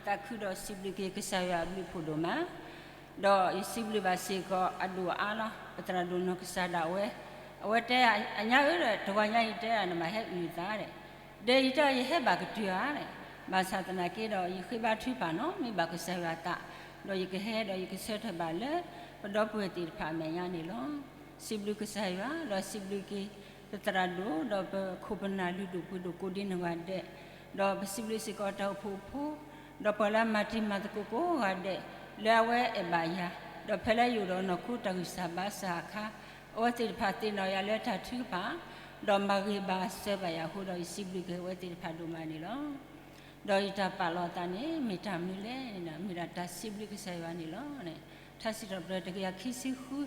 သးခုဒီးစံးဘျုးက့ၤကစၢ်ယွၤအဘျုးဖးဒိၣ်မး, ဒီးယစံးဘျုးဘၣ်စ့ၢ်ကီးအဒိၣ်အါလီၤ ပသရၣ်ဒိၣ်နီၢ်ကစၢ်ဒၣ်ဝဲ, အဝဲတဲ အညါဧၢဒီး တဂီၤညါအံၤတဲဒၣ်နဘၣ်ဟဲအုၣ်သးဒီး, ဒီးယတဲအီၤယဟဲဘၣ်ကတုၤဧါဒီး, ဘၣ်ဆၣ်သနာ်က့ဒီး ယဃ့ဘါထုကဖၣ်နီၤ မ့ၢ်ဘၣ်ကစၢ်ယွၤအသး, ဒီးယကဟဲဒီးယကဆၢထၢၣ်ဘၣ်လၢ ပဒီပုၢ်ဝဲၢ်သ့ၣ်တဖၣ်အမဲာ်ညါန့ၣ်လီၤ. စံးဘျုးကစၢ်ယွၤ ဒီးစံးဘျုးက့ၤ ပသရၣ်ဒိၣ် ဒီးပခိၣ်ပနၢ်လုၢ်ဒိၣ်ပှ့ၤဒိၣ်ကိးဒံနီၢ်ဂၤဒဲး, ဒီးပစံးဘျုးစ့ၢ်ကီးတၢ်အိၣ်ဖှိၣ်ဖိ, ဒီးပှၤလၢအမၤတံၤမၤသကိးကိးဂၤဒဲး, လၢအဝဲအဲၣ်ဘၣ်ယၤ, ဒီးဖဲလၢယအိၣ်ဒီးနီၢ်ခိတၢ်ဂံၢ်စၢ်ဘါစၢ်အခါ, အဝဲသ့ၣ်တဖၣ်သ့ၣ်နီၣ်ယၤလၢတၢ်ထုကဖၣ်, ဒီးမၤဂ့ၤဘၣ်စၢၤဘၣ်ယၤအဃိဒီး ယစံးဘျုးက့ၤအဝဲသ့ၣ်တဖၣ်ဒိၣ်မးန့ၣ်လီၤ. ဒီးယတၢ်ပာ်လီၤအသးန့ၣ် မ့ၢ်တၢ်မနုၤလဲၣ်န့ၣ်ဒီး မ့ၢ်ဒၣ်တၢ်စံးဘျုးကစၢ်ယွၤန့ၣ်လီၤ. ထါစံးထီၣ်ပတြၢၤတကယၤခံဆံဃု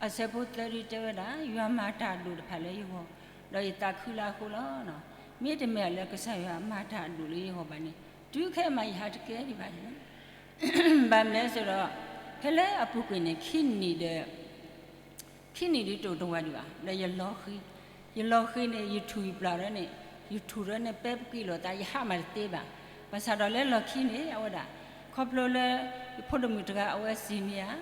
အဆၢဖိသၢဒုတဲဝဲဒၣ်, ယွၤမၤတၢ်အဒိၣ်တဖၣ်လၢယဂီၢ်, ဒီးယသးခုလၢအဃိလီၤ. မ့တမ့ၢ်လၢကစၢ်ယွၤမၤတၢ်အဒိၣ်လၢယဂီၢ်ဘၣ်န့ၣ်, တုၤခဲအံၤမးယဟးတကဲဒံးဘၣ်န့ၣ်လီၤ. ဘၣ်မနုၤလဲၣ်ဆိုတော့, ဖဲလၢအပူၤကွံာ်န့ၣ် ခံနံၣ်ဒီး ခံနံၣ်ဒုးတအိၣ်တဝာ်ဒံးဘၣ်, ဒီးယလီၤဃံၤ, ယလီၤဃံၤန့ၣ် ယထူၣ်ယပျၢ်ဒီးန့ၣ်, ယထူၣ်ဒီးန့ၣ် ပဲပကံၣ်လိာ်သး ယဟးမးတသ့ဘၣ်. ဘၣ်ဆၣ်ဒီးလၢလီၢ်ခံန့ၣ် အဝဲဒၣ်, ခီဖျိလၢ ယဖိဒိၣ်မုၣ်တဂၤအဝဲစံးန့ၢ်ဧါ,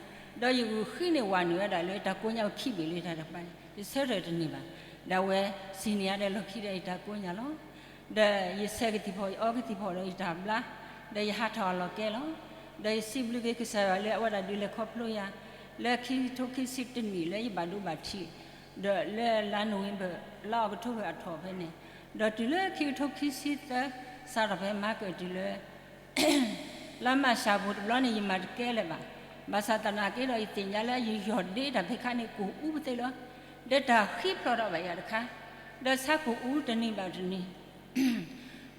ဒီးယဂုာ်ဃံန့ၢ်ဝၤန့ၢ်ဝဲဒၣ်လၢတၢ်ကိးညါအိၣ်ခံဘ့ၣ်လၢတၢ်တကပၤန့ၣ် ယဆၢထၢၣ်တန့ၢ်ဘၣ်. ဒီးအဝဲစံးန့ၢ်ဧါဒီးလီၢ်ခံဒီးယတၢ်ကိးညါလီၤ. ဒီးယဆဲးကသံၣ်ဖီၣ် ယအီကသံၣ်ဖီၣ်ဒီးယတၢ်ဘျါ, ဒီးယဟးထီၣ်အလီၢ်ကဲလီၤ. ဒီးယစံးဘျုးက့ၤကစၢ်ယွၤလၢအဝဲဒၣ်ဒုးလဲၤခီဖျိယၤ, လၢခံကထိခံဆံတနံၣ်လၢယဘၣ်ဒိဘၣ်ထံး, ဒီးလၢလါနိၣ်ဝ့ဘၢၣ် လါအီးကထိဘၢၣ်အထီၣ်ဖဲန့ၣ်, ဒီးတုၤလၢခံကထိခံဆံသၢ စးထီၣ်ဖဲမၤကၢၢ်တုၤလၢ လါမၢ်ၡးပူၤတဘျီန့ၣ် ယမၤတကဲလၢၤဘၣ်. ဘၣ်ဆၣ်သနာ်က့ဒီး ယသ့ၣ်ညါလၢယယီၢ်ဒ့တၢ်ဖဲခါန့ၣ် ကိၢ်အူပသ့လီၤ. ဒီးတၢ်ဃံဖျိးထီၣ်ဘၣ်ယၤတခါ, ဒီးဆါကိၢ်အူတနံၤဘၣ်တနံၤ,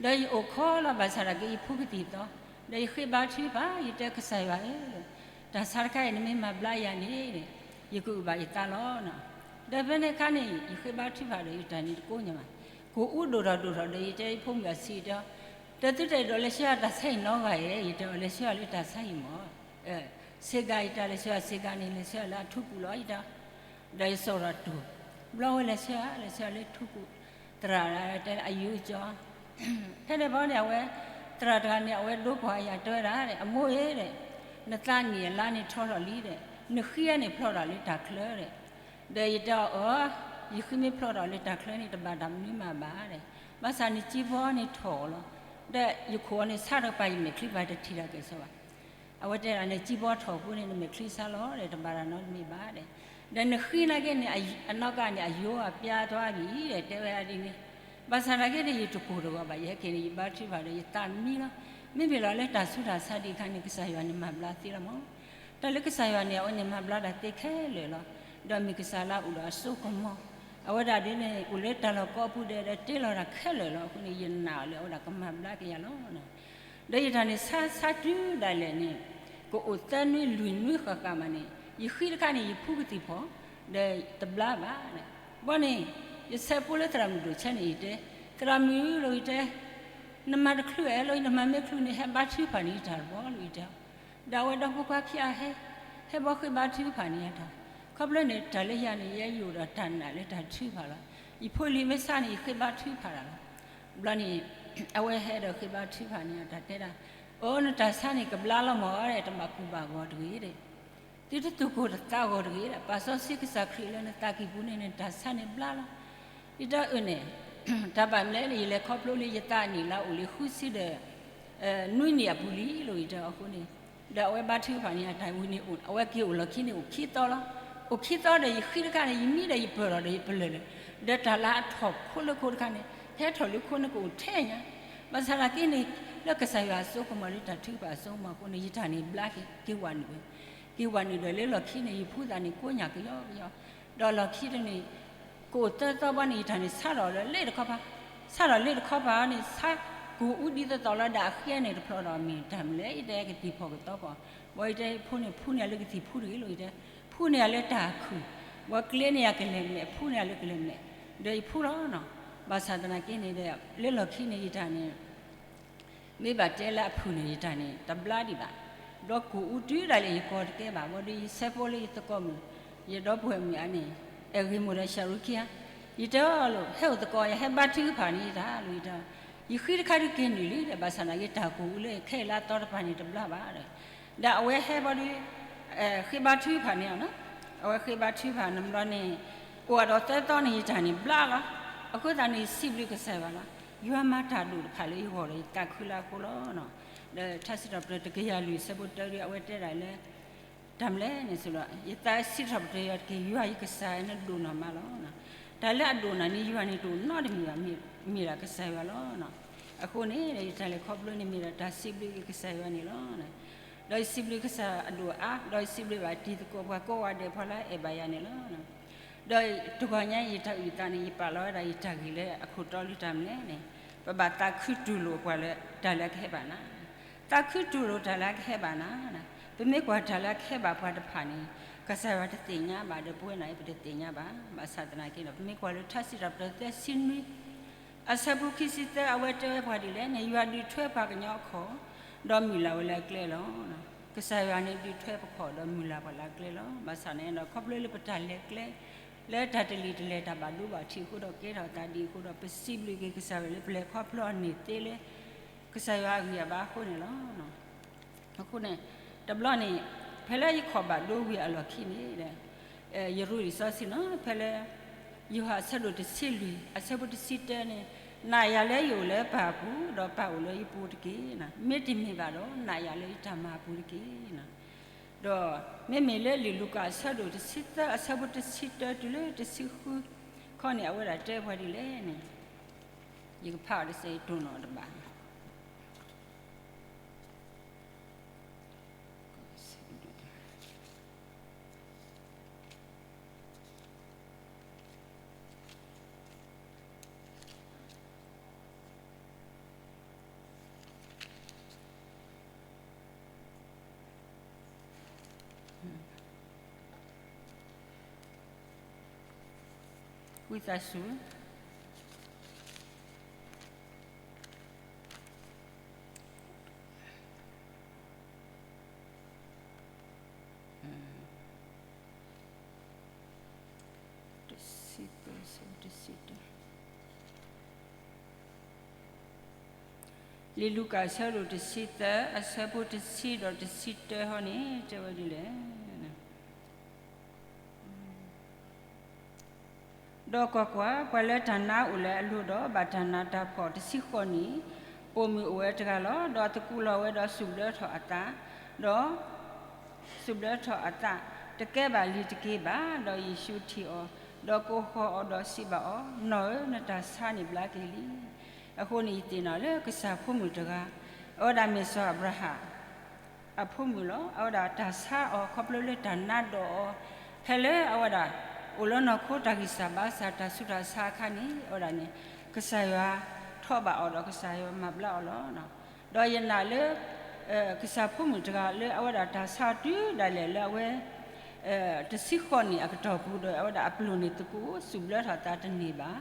ဒီးယအိၣ်ခိးလီၤ ဘၣ်ဆၣ်သနာ်က့ ယဖူကသံၣ်သီ, ဒီးယဃ့ဘါထုကဖၣ် ယတဲကစၢ်ယွၤဧၢ, တၢ်ဆါတခါအံၤ နမ့ၢ်မၤဘျါယၤန့ၣ်, ယကအုၣ်ဘၣ်ယသးလီၤ. ဒီးဖဲန့ၣ်အခါန့ၣ် ယဃ့ဘါထုကဖၣ်ဒီး ယတၢ်န့ၣ်တကိးညါဘၣ်. ကိၢ်အူဒိၣ်ထီၣ်ဒိၣ်ထီၣ်ဒီး ယတဲယဖိမုၣ်အဆံးတဲ, ဒီးသုတအဲၣ်ဒိးလဲၤဆှၢတၢ်ဆါဟံၣ်နီတဂၤဧါ, ယတဲအီၤ လဲၤဆှၢအီၤလၢတၢ်ဆါဟံၣ်မး ဆ့ကၤ ယတဲ လဲၤဆှၢအီၤဆ့ကၤန့ၣ် လဲၤဆှၢအီၤလၢအထူကူၣ်လီၤ ယတဲ, ဒီးယစိာ်ထီၣ်တူၢ်, ဘျီဝဲလဲၤဆှၢ လဲၤဆှၢအီၤလၢထူကူၣ်, သရၣ်တဲအယိကၠီ, ဖဲန့ၣ်ဘီန့ၣ် အဝဲ သရၣ်တဂၤန့ၣ် အဝဲဒိကွၢ်ယၤတဲဝဲဒၣ် အမိၢ်ဧၢဒီး, နသးနံၣ်အလါန့ၣ်ထီထီၣ်လံဒီး, နဃံန့ၣ်ဖျိးထီၣ်လၢတၢ်ချၢဒီး, ဒီးယတဲအီၤ အၢ, ယဃံမ့ၢ်ဖျိးထီၣ်လၢတၢ်ချၢန့ၣ် တဘၣ်တၢ်မနုၤမးဘၣ်ဒီး, ဘၣ်ဆၣ်နစံဘီန့ၣ်ထီၣ်လီၤ, ဒီးယခိၣ်အီၤန့ၣ်ဆါတကပၤ ယမဲာ်ချံပၤတထံၣ်တၢ်ကဲၣ်ဆိးဘၣ်. အဝဲတဲဒၣ် နစံဘီထီၣ်အဃိန့ၣ် နမဲာ်ချံဆါလီၤဒီး တဘၣ်တၢ်နီတမံၤဘၣ်ဒီး, ဒီးနဃံနာ်က့န့ၣ် အနီၢ်ကါန့ၣ် အယိအပျါသွါဘၣ်ဒီး တဲဝဲဒ်န့ၣ်, ဘၣ်ဆၣ်သနာ်က့န့ၣ် ယတကိၢ်တဂီၤဘၣ် ယဟဲက့ၤန့ၣ် ယဘါထုကဖၣ်ဒီး ယသးမံလီၤ. မ့မ့ၢ်လီၤလၢတၢ်ဆူးတၢ်ဆါဒံးအခါန့ၣ် ကစၢ်ယွၤန့ၣ်မၤဘျါသ့လီၤမး. တၢ်လၢကစၢ်ယွၤန့ၣ် အဝဲန့ၣ်မၤဘျါတၢ်သ့ခဲလၢာ်လီၤ. ဒီးမ့ၢ်ကစၢ်လၢအအိၣ်ဒီးအစိကမီၤ, အဝဲဒၣ်ဒ်န့ၣ် အိၣ်လၢတၢ်လီၢ်ကိးပူၤဒီး ဒီးတ့လီၤတၢ်ခဲလၢာ်လီၤ. အဃိန့ၣ် ယနာ်အီၤလၢအဝဲဒၣ်ကမၤဘျါက့ၤယၤလီၤ. ဒီးယတၢ်န့ၣ်ဆါဆါတုၤဒၣ်လဲာ်န့ၣ်, ကအိၣ်သၢနွံလွံၢ်နွံဃၣ်ဃၣ်မးန့ၣ် ယဃံတခါန့ၣ် ယဖူကသံၣ်ဖီၣ်, ဒီးတဘျါဘၣ်. ဘီန့ၣ် ယဆဲးဖိလၢသရၣ်မုၣ်ဒိၣ်ဆဲန့ၣ် ယတဲ, သရၣ်မုၣ်လီၤ ယတဲ, နမၤတချုးအဲၣ်လီၤ နမၤမ့ၢ်ချုးန့ၣ် ဟဲဘါထုကဖၣ်န့ၣ် ယတၢ်တဘီလီၤ ယတဲ. ဒီးအဝဲဒီဖိခွါခံဂၤဟဲ, ဟဲဘီဃ့ဘါထုကဖၣ်န့ၣ်ယတၢ်. ခီဖျိန့ၣ် တၢ်လၢယၤန့ၣ် ယဲယအိၣ်ဒီးတၢ်နာ်လၢတၢ်ထုကဖၣ်လီၤ. ယဖိလံၤမ့ၢ်ဆါန့ၣ် ယဃ့ဘါထုကဖၣ်တၢ်လီၤ. ဘျီန့ၣ် အဝဲဟဲဒီးဃ့ဘါထုကဖၣ်န့ၣ် တၢ်တဲဒၣ်, အိ နတၢ်ဆါန့ၣ် ကဘျါလီၤမးဒီး တဘၣ်ကိၢ်ဘၣ်ဂီၤတဂ့ၤဒီး, သုတသူၣ်ကိၢ်တသးဂီၤတဂ့ၤဒီး ပာ်စီဆှံကစၢ်ခရံာ်လၢနသးကံၢ်ပူၤန့ၣ် နတၢ်ဆါန့ၣ်ဘျါလီၤ. ယတဲအၢန့ၣ်, တၢ်ဘၣ်မနုၤလဲၣ်န့ၣ် ယလဲၤခီဖျိလၢယသးနံၣ်လၢအအိၣ်လံဃုဆံဒီး နွံနံၣ်အပူၤလံလီၤ ယတဲအီၤအဃိန့ၣ်, ဒီးအဝဲဘါထုကဖၣ်န့ၣ် အတၢ်ဝံၤန့ၣ် အဝဲက့ၤအိၣ်လီၢ်ခံန့ၣ် အိၣ်ခံသီလီၤ. အိၣ်ခံသီဒီး ယဃံတခါန့ၣ် ယမံဒီးယပၢၢ်ထီၣ်ဒီးယပလၢၢ်လၢာ်, ဒီးတၢ်လၢအထီၣ်ခိလၢခိတခါန့ၣ် ဟဲထီၣ်လၢခိန့ၣ် ကအိၣ်ထဲညါ. ဘၣ်ဆၣ်သနာ်က့န့ၣ် လၢကစၢ်ယွၤအစိကမီၤ လၢတၢ်ထုကဖၣ်အစိကမီၤအဃိန့ၣ် ယတၢ်န့ၣ်ဘျါက့ၤ က့ၤဝဲနုာ်ဝဲ, က့ၤဝဲနုာ်ဒီးလၢလီၢ်ခံန့ၣ် ယဖူသးန့ၣ် ကိးညါကယီကယီ, ဒီးလီၢ်ခံတန့ၣ် ကအိၣ်သၢသီဘီန့ၣ် ယတၢ်န့ၣ်ဆါထီၣ်လၢလ့တခီပၤ, ဆါထီၣ်လ့တခီပၤန့ၣ် ဆါကိၢ်အူဒ်သိးသိးလီၤ ဒီးအဃံန့ၣ်တဖျိးဒီးအမ့ၢ်တၢ်မနုၤလဲၣ် ယတဲကသံၣ်ဖီၣ်ကသီဖီၣ်, ဘီယတဲဖိန့ၣ် ဖူန့ၢ်ယၤလၢကသံၣ်ဖူတဂ့ၤလီၤ ယတဲ, ဖူန့ၢ်ယၤလၢတၢ်ခုၣ်, ဘီကျ့န့ၢ်ယၤကလဲၤမဲာ် ဖူန့ၢ်ယၤလၢကလဲၤမဲာ်, ဒီးယဖူလီၤနီၤ, ဘၣ်ဆၣ်သနာ်က့န့ၣ်ဒီး လၢလီၢ်ခံန့ၣ် ယတၢ်န့ၣ် မ့ၢ်ဘၣ်တဲလၢအဖုၣ်န့ၣ် ယတၢ်န့ၣ် တဘျါဒံးဘၣ်, ဒီးကိၢ်အူတုၤဒၣ်လဲာ်ယကိးတကဲဘၣ်, ဘၣ်ဒီးယဆဲးဖိလၢယသကိးမုၣ်, ယဒီပုၢ်ဝဲၢ်မုၣ်အါန့ၣ်, အဲၣ်ဂ့ၤမိၢ်ဒီး ရှၤရူခံဧါ, ယတဲအီၤလီၤ ဟဲအိၣ်သကိးယၤ ဟဲဘါထုကဖၣ်န့ၣ်ယတၢ်လီၤ ယတဲ, ယဃံတခါဒုးက့ၤနုာ်လံဒီး ဘၣ်ဆၣ်သနာ်က့ တၢ်ကူးအူလၢခဲအံၤလၢအသီတဖၣ်န့ၣ်တဘျါဘၣ်ဒီး, ဒီးအဝဲဟဲဘီဒုး ဃ့ဘါထုကဖၣ်န့ၣ်, အဝဲဃ့ဘါထုကဖၣ်နဘျီန့ၣ်, အိၣ်ဒီးသၢသီန့ၣ် ယတၢ်န့ၣ်ဘျါလီၤ. အဃိသတးန့ၣ် ယစံးဘျုးကစၢ်ယွၤလီၤ. ယွၤမၤတၢ်ဒိၣ်တဖၣ်လၢယဂီၢ်ဒီးယသးခုလၢအဃိလီၤ. ဒီးထါစံးထီၣ်ပတြၢၤတကယၤလွံၢ်အဆၢဖိတၢဒီး အဝဲတဲဒၣ်လၢ တၢ်မနုၤလဲၣ်န့ၣ်လီၤ, ယသးစံးထီၣ်ပတြၢၤယွၤတက့ၢ်, ယွၤယကစၢ်န့ၣ်ဒိၣ်နီၢ်မးလီၤ. တၢ်လၢအဒိၣ်နီၢ်န့ၣ် ယွၤန့ၣ်တအိၣ်နီတမံၤဘၣ်, မ့ၢ်ဒၣ်ကစၢ်ယွၤလီၤ. အဃိန့ၣ် ယတၢ်လဲၤခီဖျိန့ၣ်မ့ၢ်ဒၣ်တၢ်စံးဘျုးက့ၤကစၢ်ယွၤန့ၣ်လီၤ. ဒီးယစံးဘျုးကစၢ်အဒိၣ်အါ, ဒီးယစံးဘျုးဘၣ်တံၤသကိးပှၤကိးဂၤဒဲး ပှၤလၢအအဲၣ်ဘၣ်ယၤန့ၣ်လီၤ. ဒီးတဂီၤညါယတၢ်အုၣ်သးန့ၣ် ယပာ်လီၤဝဲဒၣ်ယတၢ်ဂ့ၢ်လၢအခိၣ်တီလၢတၢ်မနုၤလဲၣ်န့ၣ်, ပဘၣ်သးခုတူၢ်လိာ်ပှၤလၢတၢ်လၢအကဟဲဘၣ်နၤ, သးခုတူၢ်လိာ်တၢ်လၢအကဟဲဘၣ်နၤ. ပမ့ၢ်ကွၢ်တၢ်လၢအကဟဲဘၣ်ပှၤတဖၣ်န့ၣ်, ကစၢ်ယွၤတသ့ၣ်ညါဘၣ်ဒီး ပဝဲန့ၣ်ပတသ့ၣ်ညါဘၣ်. ဘၣ်ဆၣ်သနာ်က့ဒီး ပမ့ၢ်ကွၢ်လၢထါစံးထီၣ်ပတြၢၤသၢဆံနွံ အဆၢဖိခံဆံသၢ အဝဲတဲဝဲပှၤဒ်လဲၣ်န့ၣ်, ယွၤဒုးထွဲပှၤကညီအခီၣ်, ဒီးမုၢ်လၢ်ဝဲလၢအကျဲလီၤ. ကစၢ်ယွၤန့ၣ်ဒုးထွဲပခီၣ်ဒီးမုၢ်လၢ်ပှၤလၢအကျဲလီၤ. ဘၣ်ဆၣ်န့ၣ်ဒီး ခီဖျိလၢပတၢ်လဲၤကျဲ လၢတၢ်တလံၤတလဲၤ တၢ်ဘၣ်ဒိဘၣ်ထံးအဃိဒီး ကဲထီၣ်သးဒ်အဃိဒီး ပစံးဘျုးက့ၤကစၢ်ယွၤလၢပလဲၤခီဖျိအီၤန့ၣ်သ့လၢ ကစၢ်ယွၤအဂံၢ်အဘါအဃိန့ၣ်လီၤ. အဃိန့ၣ် တဘျီန့ၣ် ဖဲလၢယခီၣ်ဘၣ်ဒိဝံၤအလီၢ်ခံန့ၣ်ဒီး ယရူးလံာ်စီဆှံနီၤ ဖဲလၢ ယိၤဟၣ်အဆၢဒိၣ်တဆံလွံၢ် အဆၢဖိတဆံတၢန့ၣ်, နာ်ယၤလၢယအိၣ်လၢပၢ်အပူၤ, ဒီးပၢ်အိၣ်လၢယပူၤတက့ၢ်. မ့တမ့ၢ်ဘၣ်ဒီး နာ်ယၤလၢယတၢ်မၤအပူၤတက့ၢ်. ဒီးမ့မ့ၢ်လၢလံာ်လူၤကၣ်အဆၢဒိၣ်တဆံသၢ အဆၢဖိတဆံတၢတုၤလၢတဆံဃုခီန့ၣ် အဝဲဒၣ်တဲပှၤဒ်လဲၣ်န့ၣ်, ယကဖးအီၤတစဲး ယတိၢ်နီၣ်တဘၣ် ဝံသးစူၤ တဆံသၢ အဆၢဖိတဆံတၢ လံာ်လူၤကၣ်အဆၢဒိၣ်တဆံသၢ အဆၢဖိတဆံဒီးတဆံတၢဟီန့ၣ် တဲဝဲဒ်လဲၣ်. ဒီးကွၢ်ကွၢ်, ပှၤလၢတၢ်နါအိၣ်လၢအလိၤဒီး ဘၣ်တၢ်နးတၢ်ဖှီၣ်တဆံဃိးနံၣ်, ပိာ်မုၣ်အိၣ်ဝဲတဂၤလီၤ. ဒီးသကူးလီၤဝဲဒီးစူၣ်ဘျၢထီၣ်အသး, ဒီး စူၣ်ဘျၢထီၣ်အသး, တကဲဘၣ်လံၤတက့ၢ်ဘၣ်. ဒီးယ့ၣ်ၡူးထံၣ်အီၤ, ဒီးကိးဃီၤအီၤဒီးစံးဘၣ်အီၤ, နီၢ်ဧၢ, နတၢ်ဆါန့ၣ်ဘျါက့ၤလံ. အဃိန့ၣ် ယသ့ၣ်နီၣ်လၢကစၢ်ဖိမုၣ်တဂၤ, အဝဲဒၣ်မ့ၢ်စီၤအၤဘြၤဟၣ် အဖိမုၣ်လီၤ. အဝဲဒၣ်တၢ်ဆါအီၤခီဖျိလၢတၢ်နါဒိးအီၤ, ဖဲလၢအဝဲဒၣ် အိၣ်လၢနီၢ်ခိတၢ်ဂံၢ်စၢ်ဘါစၢ်တၢ်ဆူးတၢ်ဆါအခါန့ၣ် အဝဲဒၣ်န့ၣ် ကစၢ်ယွၤထီၣ်ဘၣ်အီၤဒီးကစၢ်ယွၤမၤဘျါအီၤလီၤ. ဒီးယနာ်လၢ ကစၢ်ဖိမုၣ်တဂၤလၢအဝဲဒၣ်တၢ်ဆါအီၤတုၤဒၣ်လဲာ်လၢအဝဲ တဆံဃိးနံၣ်အကတီၢ်ပူၤဒီး အဝဲဒၣ်အပျိၢ်န့ၣ်သကူးစူၣ်ဘျၢထီၣ်သးတန့ၢ်ဘၣ်.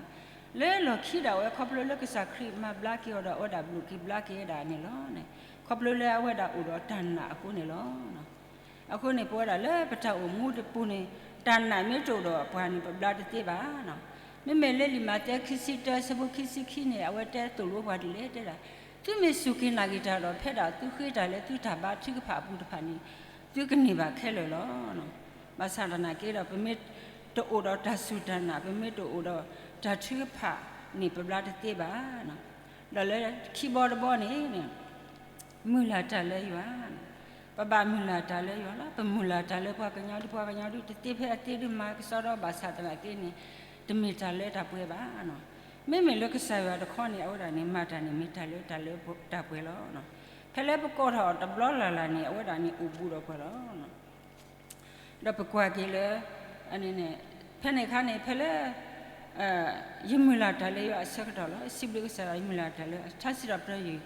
လၢလီၢ်ခံဒၣ်ဝဲခီဖျိလၢကစၢ်ခရံာ်မၤဘျါက့ၤအီၤဒီး အဝဲဒၣ်ဘျုးက့ၤဘျါက့ၤဝဲဒၣ်န့ၣ်လီၤ. ခီဖျိလၢအဝဲဒၣ်အိၣ်ဒီးတၢ်နာ်အဃိန့ၣ်လီၤ. အဃိန့ၣ် ပဝဲဒၣ်လၢပတၢ်အိၣ်မူတပူၤန့ၣ် တၢ်နာ်မ့ၢ်တအိၣ်ဒီးပှၤန့ၣ် ပဘျါတသ့ဘၣ်. မ့မ့ၢ်လၢလံာ်မးသဲခံဆံတၢ အဆၢဖိခံဆံခံန့ၣ် အဝဲတဲသိၣ်လိပှၤဒ်လဲၣ်တဲဒၣ်, သုမ့ၢ်စူၢ်က့ၤနာ်က့ၤတၢ်ဒီး ဖဲဒၣ်သုဃ့တၢ်လၢသုတၢ်ဘါထုကဖၣ်အပူၤတဖၣ်န့ၣ် သုကန့ၢ်ဘၣ်ခဲလၢာ်လီၤ. ဘၣ်ဆၣ်သနာ်က့ဒီး ပမ့ၢ်တအိၣ်ဒီးတၢ်စူၢ်တၢ်နာ် ပမ့ၢ်တအိၣ်ဒီးတၢ်ထုကဖၣ်န့ၣ် ပဘျါတသ့ဘၣ်. ဒီးလၢခံဘီတဘီန့ၣ် မုၢ်လၢ်တၢ်လၢယွၤ, ပဘၣ်မုၢ်လၢ်တၢ်လၢယွၤလီၤ. ပမုၢ်လၢ်တၢ်လၢပှၤကညီဒုး ပှၤကညီဒုး တသ့ဖဲအသ့ဒုးမၤကစီဒီဘၣ်ဆၣ်သနာ်က့န့ၣ် တမ့ၢ်တၢ်လၢတၢ်ပှဲၤဘၣ်. မ့မ့ၢ်လၢကစၢ်ယွၤတခီန့ၣ် အဝဲဒၣ်န့ၣ် မၤတၢ်န့ၣ်မ့ၢ်တၢ်လၢတၢ်လၢတၢ်ပှဲၤလီၤ. ဖဲလၢပကိးထီၣ်အီၤတဘျီလၢ်လၢ်န့ၣ် အဝဲဒၣ်န့ၣ်အိၣ်ဘူးဒီးပှၤလီၤ. ဒီးပကွၢ်က့ၤလၢ ဖဲန့ၣ်အခါန့ၣ် ဖဲလၢ ယမုၢ်လၢ်တၢ်လၢယွၤအဆၢကတီၢ်လီၤ. စံးဘျုးကစၢ်ယွၤ ယမုၢ်လၢ်တၢ်လၢ ထါစံးထီၣ်ပတြၢၤယွၤ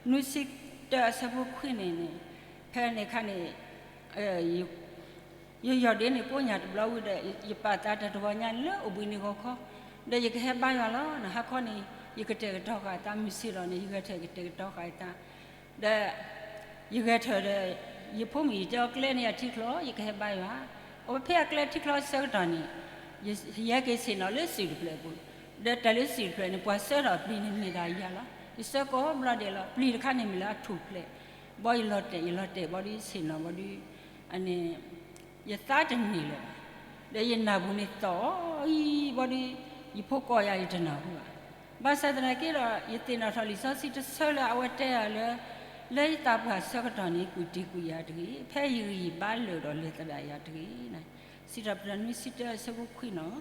နွံဆံတၢအဆၢဖိခွံန့ၣ်န့ၣ် ဖဲန့ၣ်အခါန့ၣ် ယယီၢ်ဒ့န့ၣ်ကိးညၣ်တဘျီဝံၤဒီး ယပာ်သးတၢ်တဂီၤညါလၢအိၣ်ဘှံးနံၤဂီၤခီ, ဒီးယကဟဲဘါယွၤလီၤ. ဟါခီန့ၣ် ယကတဲာ်ကတီၤဃာ်အသး မုၢ်ဆ့ၣ်ထီၣ်န့ၣ် ယဂဲၤထၢၣ်ကတဲာ်ကတီၤဃာ်အသး ဒီး ယဂဲၤထၢၣ်ဒီး ယဖိမုၣ်ယတဲအီၤ ကျဲန့ၣ်အထံချီ ယကဟဲဘါယွၤ, အဝဲဖဲအကျဲထံချီအဆၢကတီၢ်န့ၣ် ယဟဲက့ၤဆ့ၣ်နီၤလၢစုၣ်တဖျၢၣ်အပူၤ, ဒီးတၢ်လၢစုၣ်တဖျၢၣ်န့ၣ် ပှၤဆှၢထီၣ်အပျံၤန့ၣ်မ့ၢ်ဒၣ်ယၤလီၤ. ယဆၢကိးဘျီဒဲးလီၤ. ပျံၤတခါန့ၣ်မ့ၢ်လၢအထူၣ်ဖျဲး, ဘီယလီၤတဲာ် ယလီၤတဲာ်ဘီဒ်ဆ့ၣ်နီၤဘီဒ်န့ၣ် ယသးတန့ၢ်လၢၤဘၣ်. ဒီးယနၢ်ပူၤန့ၣ်သီၣ်အံၤဘီဒ် ယဖိကိးယၤယတနၢ်ဟူဘၣ်. ဘၣ်ဆၣ်သနာ်က့ဒီး ယသ့ၣ်နီၣ်ထီၣ်လံာ်စီဆှံတဆၢလၢအဝဲတဲယၤလၢ လၢယသးပှၢ်ဆၢကတီၢ်န့ၣ် ကွံာ်တ့ၢ်ကွံာ်ယၤတဂ့ၤ, ဖဲယဂံၢ်ယဘါလၢာ်ဒီးလဲၤသဒၣ်ယၤတဂ့ၤ. စံးထီၣ်ပတြၢၤနွံဆံတၢအဆၢဖိခွံနီၤ,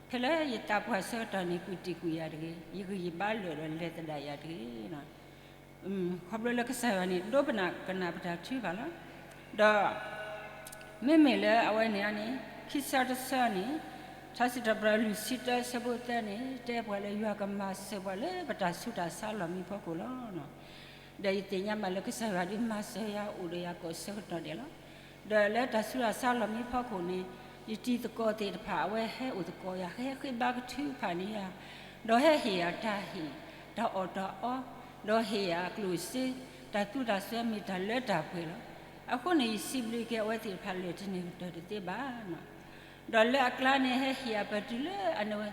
ဖဲလၢယသးပှၢ်ဆၢကတီၢ်န့ၣ် ကွံာ်တ့ၢ်ကွံာ်ယၤတဂ့ၤ, ယဂံၢ်ယဘါလၢာ်ဒီးလဲၤသဒၣ်ယၤတဂ့ၤ. ခီဖျိလၢကစၢ်ယွၤန့ၣ် ဒိကနၣ်ကနၣ်ပတၢ်ထုကဖၣ်လီၤ. ဒီး မ့မ့ၢ်လၢအဝဲန့ၣ်န့ၣ် ခံဆၢတဆၢန့ၣ် ထါစံးထီၣ်ပတြၢၤလွံၢ်ဆံတၢအဆၢဖိသၢန့ၣ် တဲပှၤလၢယွၤကမၤစၢၤပှၤလၢပတၢ်ဆူးတၢ်ဆါလီၢ်မံဖီခိၣ်လီၤ. ဒီးယသ့ၣ်ညါဘၣ်လၢကစၢ်ယွၤဒုးမၤစၢၤယၤအိၣ်ဒီးယၤကိးဆၢကတီၢ်ဒဲးလီၤ. ဒီးလၢတၢ်ဆူးတၢ်ဆါလီၢ်မံဖီခိၣ်န့ၣ် ယတံၤသကိးသ့ၣ်တဖၣ် အဝဲဟဲအိၣ်သကိးယၤ ဟဲဃ့ဘါကထုကဖၣ်န့ၢ်ယၤ, ဒီးဟဲဟ့ၣ်ယၤတၢ်ဟ့ၣ် တၢ်အီၣ်တၢ်အီ, ဒီးဟ့ၣ်ယၤအကျိၣ်စ့, တၢ်သူတၢ်စွဲမ့ၢ်တၢ်လၢတၢ်ပှဲၤလီၤ. အဃိန့ၣ် ယစံးဘျုးက့ၤအဝဲသ့ၣ်တဖၣ်လၢာ်တန့ၢ်ကတၢၢ်တသ့ဘၣ်. ဒီးလၢအကျါန့ၣ် ဟဲဟ့ၣ်ယၤပတုၤလၢအနဝဲ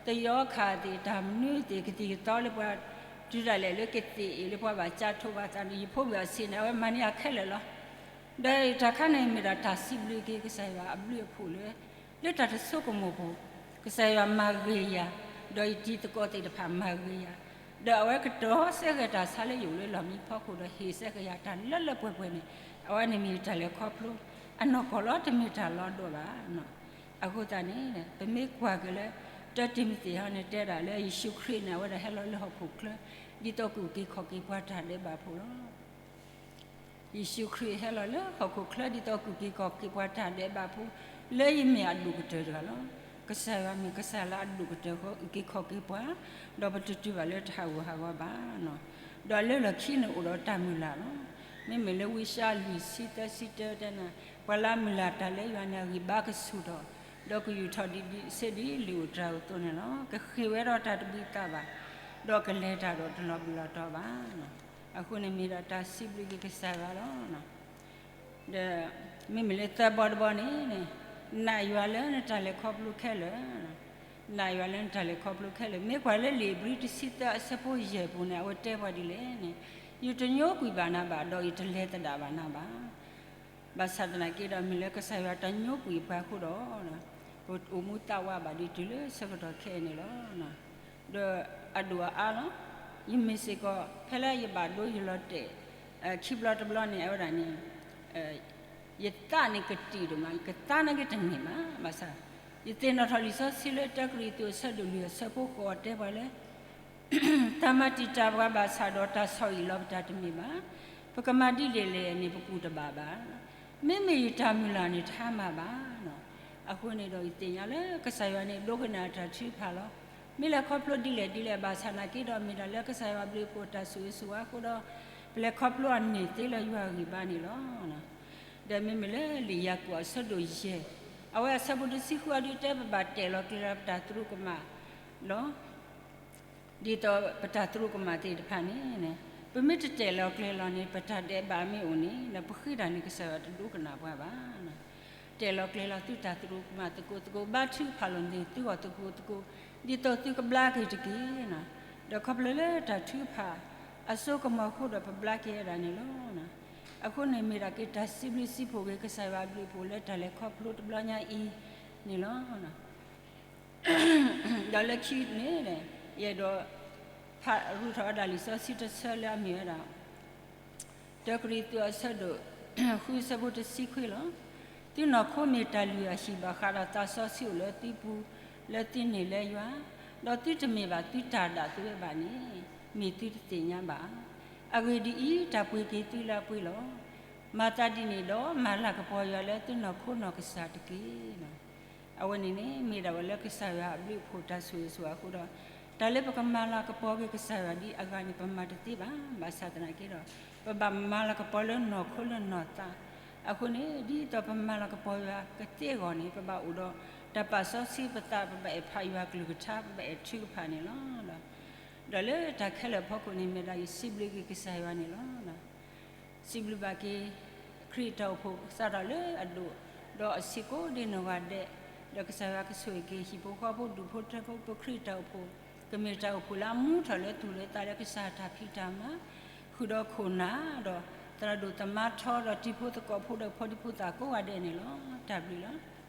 သယီခးသ့ၣ် တၢ်မနုၤသ့ၣ် ကသံၣ်ကသီလၢပှၤ တုၤဒၣ်လဲာ်လၢကသ့ၣ်အ့ၣ်လၢပှၤဘၣ်ကၠါထိးဘၣ်သးန့ၣ် ယဖိမုၣ်အဆ့ၣ်န့ၣ် အဝဲမၤန့ၢ်ယၤခဲလၢာ်လီၤ. ဒီးတၢ်ခါန့ၣ်မ့ၢ်ဒၣ်တၢ်စံးဘျုးက့ၤကစၢ်ယွၤအဘျုးအဖှိၣ်လၢ လၢတၢ်တဆိကမိၣ်ပူၤ ကစၢ်ယွၤမၤဂ့ၤယၤ, ဒီးယတံၤသကိးသ့ၣ်တဖၣ်မၤဂ့ၤယၤ, ဒီးအဝဲကတီၤစဲဃဲၤတၢ်ဆါလၢယအိၣ်လၢလီၢ်မံဖီခိၣ်ဒီးဟ့ၣ်စဲဃဲၤယၤတၢ်လၢလၢပှဲၤပှဲၤန့ၣ် အဝဲန့ၣ်မ့ၢ်ယတၢ်လဲၤခီဖျိ အနီၢ်ကီၢ်လီၤ တမ့ၢ်တၢ်လီၤဒိၣ်ဘၣ်. အဃိသတးန့ၣ် ပမ့ၢ်ကွၢ်က့ၤလၢ တၢတံၤမသ့းဟီန့ၣ် တဲဒၣ်လၢယ့ၣ်ၡူးခရံာ်န့ၣ် အဝဲဒၣ်ဟဲလီၤလၢဟီၣ်ခိၣ်ချၢ ဒ်သိးကအိၣ်က့ၤခီၣ်က့ၤပှၤတၢ်ဒဲးဘးဖိလီၤ. ယ့ၣ်ၡူးခရံာ်ဟဲလီၤလၢဟီၣ်ခိၣ်ချၢ ဒ်သိးကအိၣ်က့ၤခီၣ်က့ၤပှၤတၢ်ဒဲးဘးဖိ လၢယမ့ၢ်အဒိၣ်ကတၢၢ်တဂၤလီၤ. ကစၢ်ယွၤမ့ၢ်ကစၢ်လၢအဒိၣ်ကတၢၢ်ဃီ အုၣ်က့ၤခီၣ်က့ၤပှၤ, ဒီးပတတုၤဘၣ်လၢတၢ်ဟးဂူာ်ဟးဂီၤဘၣ်. ဒီးလၢလီၢ်ခံန့ၣ်အိၣ်ဒီးတၢ်မုၢ်လၢ်လီၤ. မ့မ့ၢ်လၢဝံယၡါယၤလွံၢ်ဆံသၢဆံတၢတဲန့ၣ် ပှၤလၢအမုၢ်လၢ်တၢ်လၢယွၤန့ၣ် အဂံၢ်ဘါကဆူၣ်ထီၣ်, ဒီးကယူာ်ထီၣ်ဒံးဒံးစ့ဒ်လံာ်ဧိၤတြၤဧိၤအသိးန့ၣ်လီၤ. ကဃ့ၢ်ဝဲဒီးတၢ်တဘှံးသးဘၣ်, ဒီးကလဲၤတၢ်ဒီးတလီၤဘှံးလီၤတီၤဘၣ်. အဃိန့ၣ်မ့ၢ်ဒၣ်တၢ်စံးဘျုးက့ၤကစၢ်ယွၤလီၤ. ဒီးမ့မ့ၢ်လၢသၢဘီတဘီန့ၣ် နာ်ယွၤလၢနတၢ်လဲၤခီဖျိခဲလၢာ်, နာ်ယွၤလၢနတၢ်လဲၤခီဖျိခဲလၢာ်. မ့ၢ်ကွၢ်လၢလံာ်ဧ့ၤဘြံၤတဆံသၢအဆၢဖိယဲၢ်ပူၤန့ၣ် အဝဲတဲပှၤဒ်လဲၣ်န့ၣ်, ယတညိကွံာ်ဘၣ်နၤဘၣ် ဒီးယတလဲၤသဒၣ်ဘၣ်နၤဘၣ်. ဘၣ်ဆၣ်သနာ်က့ဒီး မ့ၢ်လၢကစၢ်ယွၤတညိကွံာ်ပှၤအဃိဒီး ပအိၣ်မူသးဝးဘၣ်ဒ်တုၤလၢဆၢကတီၢ်ခဲအံၤန့ၣ်လီၤ. ဒီးအဒိၣ်အအါလီၤ. ယမ့ၢ်စ့ၢ်ကီး ဖဲလၢယဘၣ်ဒိယလီၤတဲာ် ခံဘျီတဘျီန့ၣ် အဝဲဒၣ်န့ၣ် ယသးန့ၣ်ကတံာ်ဒိၣ်မး ယကသါနာ်က့တန့ၢ်ဘၣ်. ဘၣ်ဆၣ် ယသ့ၣ်နီၣ်ထီၣ်လံာ်စီဆှံလၢတၢကရံၣ်သူးအဆၢဒိၣ်လွံၢ်အဆၢဖိဃိးတဲပှၤလၢ တၢ်မၤတံာ်တာ်ပှၤဘၣ်ဆၣ်ဒီး တၢ်ဆီၣ်အံၣ်လီၤပတၢ်တမ့ၢ်ဘၣ်. ပကမၤဒ်လဲၣ်လဲၣ်န့ၣ် ပကူၣ်တဘၣ်ဘၣ်. မ့မ့ၢ်ယတၢ်မုၢ်လၢ်န့ၣ် တဟါမၢ်ဘၣ်. အဃိန့ၣ်ဒီး ယသ့ၣ်ညါလၢကစၢ်ယွၤန့ၣ် ဒိကနၣ်တၢ်ထုကဖၣ်လီၤ. မ့ၢ်လဲၤခီဖျိဒ်လဲၣ်ဒ်လဲၣ် ဘၣ်ဆၣ်နာ်က့ဒီး မ့ၢ်ဒၣ်လၢကစၢ်ယွၤဘျုးဖှိၣ်တၢ်ဆိၣ်ဂ့ၤဆိၣ်ဝါအဃိဒီး ပလဲၤခီဖျိအန့ၢ်သ့လၢယွၤအဂံၢ်ဘါန့ၣ်လီၤ. ဒီးမ့မ့ၢ်လၢလံာ်ယၤကိာ်အဆၢဒိၣ်ယဲၢ် အဝဲအဆၢဖိတဆံဃုအဒုတဲ ပဘၣ်တဲာ်လီၤကျဲၤလီၤပတၢ်သရူးကမၣ်လီၤ. ဒ်သိးပတၢ်သရူးကမၣ်သ့ၣ်တဖၣ်န့ၣ် ပမ့ၢ်တတဲာ်လီၤကျဲၤလီၤန့ၣ် ပတၢ်ဒဲးဘးမ့ၢ်အိၣ်န့ၣ် ပဃ့တၢ်န့ၣ် ကစၢ်ယွၤတဒိကနၣ်ပှၤဘၣ်. တဲာ်လီၤကျဲၤလီၤသုတၢ်သရူးကမၣ်သကိးသကိး ဘါထုကဖၣ်လိာ်န့ၢ်သုဂီၢ်သကိးသကိး ဒ်သိးသုကဘျါက့ၤတက့ၢ်. ဒီးခီဖျိလၢတၢ်ထုကဖၣ်အစိကမီၤအဃိဒီး ပဘျါက့ၤဝဲဒၣ်န့ၣ်လီၤ. အဃိန့ၣ် မ့ၢ်ဒၣ်က့ၤတၢ်စံးဘျုးစံးဖှိၣ်က့ၤကစၢ်ယွၤအဘျုးအဖှိၣ်လၢတၢ်လဲၤခီဖျိတဘျီညါအံၤန့ၣ်လီၤ. ဒီးလၢခံန့ၣ် ယအဲၣ်ဒိး ဖးရူထီၣ်ဝဲဒၣ်လံာ်စီဆှံတဆၢလၢအမ့ၢ်ဝဲဒၣ် တၢကရံၣ်သူးအဆၢဒိၣ် ဃုအဆၢဖိတဆံခွံလီၤ. သုနီၢ်ခိမ့ၢ်တၢ်လုၢ်အဟံၣ်ဘၣ်ဃးဒီးသးစီဆှံအိၣ်လၢသုပူၤ လၢသုန့ၢ်လၢယွၤ, ဒီးသုတမ့ၢ်ဘၣ်သုတၢ်ဒၣ်သုဝဲဘၣ်န့ၣ် မ့ၢ်သုတသ့ၣ်ညါဘၣ်ဧါ. အဂ့ၢ်ဒ်အံၤ, တၢ်ပှ့ၤက့ၤသုလၢအပှ့ၤလီၤ. မၤသးဒ်န့ၣ်ဒီး မၤလၤကပီၤယွၤလၢသုနီၢ်ခိနီၢ်ကစၢ်တက့ၢ်. အဝဲန့ၣ်န့ၣ် မ့ၢ်ဒၣ်ဝဲလၢကစၢ်ယွၤအဘျုးအဖှိၣ်တၢ်ဆိၣ်ဂ့ၤဆိၣ်ဝါအဃိဒီး တၢ်လၢပကမၤလၤကပီၤက့ၤကစၢ်ယွၤဒ်အဂၤန့ၣ် ပမၤတသ့ဘၣ်. ဘၣ်ဆၣ်သနာ်က့ဒီး ပဘၣ်မၤလၤကပီၤလၢနီၢ်ခိလၢနီၢ်သး. အဃိန့ၣ် ဒ်သိးပမၤလၤကပီၤယွၤကသ့အဂီၢ်န့ၣ် ပဘၣ်အိၣ်ဒီးတၢ်ပာ်စီဆှံပသး ပဘၣ်အဲၣ်ဖးယွၤကလုၢ်ကထါ ပဘၣ်အဲၣ်ထုကဖၣ်န့ၣ်လီၤ. ဒီးလၢတၢ်ခဲလၢာ်အဖီခိၣ်န့ၣ် မ့ၢ်ဒၣ်ယစံးဘျုးက့ၤကစၢ်ယွၤန့ၣ်လီၤ. စံးဘျုးဘၣ်က့ၤ ခရံာ်တၢ်အိၣ်ဖှိၣ်စးထီၣ်လၢအဒိၣ် ဒီးအဆံးကိးဒ့နီၢ်ဂၤဒဲး, ဒီးကစၢ်ယွၤကဆိၣ်ဂ့ၤက့ၤဟံၣ်ဖိဃီဖိဒူၣ်ဖိထၢဖိ ပခရံာ်တၢ်အိၣ်ဖှိၣ် ကမ့ၢ်တၢ်အိၣ်ဖှိၣ်လၢအမူထီၣ်လၢသူၣ်လၢသးလၢကစၢ်တၢ်ဖံးတၢ်မၤ ဃုာ်ဒီးခိၣ်နၢ်ဒီး သရၣ်ဒိၣ်သမါထီဒီးတံၤဖိသကိးဖိဒီးဖိဒံဖိသၣ်ကိးဂၤဒဲးန့ၣ်လီၤ. တၢ်ဘျုးလီၤ.